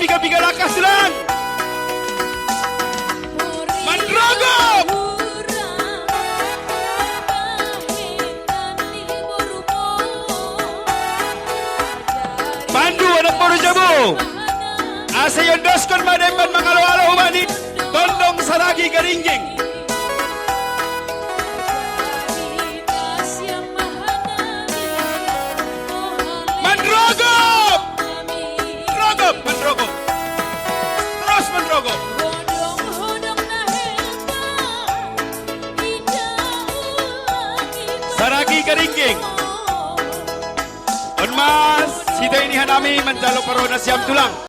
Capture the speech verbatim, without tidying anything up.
Piga-piga langkah, Tulang. Mandrogop. Pandu anak boru jabu. Asa iondoskon ma demban mangalo-alo hubani tondong Saragi Garingging. Mandrogop! Mandrogop, mandrogop. Terus mandrogop. Saragi Garingging. On mas, hita ini hanami manjalo parona siam, Tulang.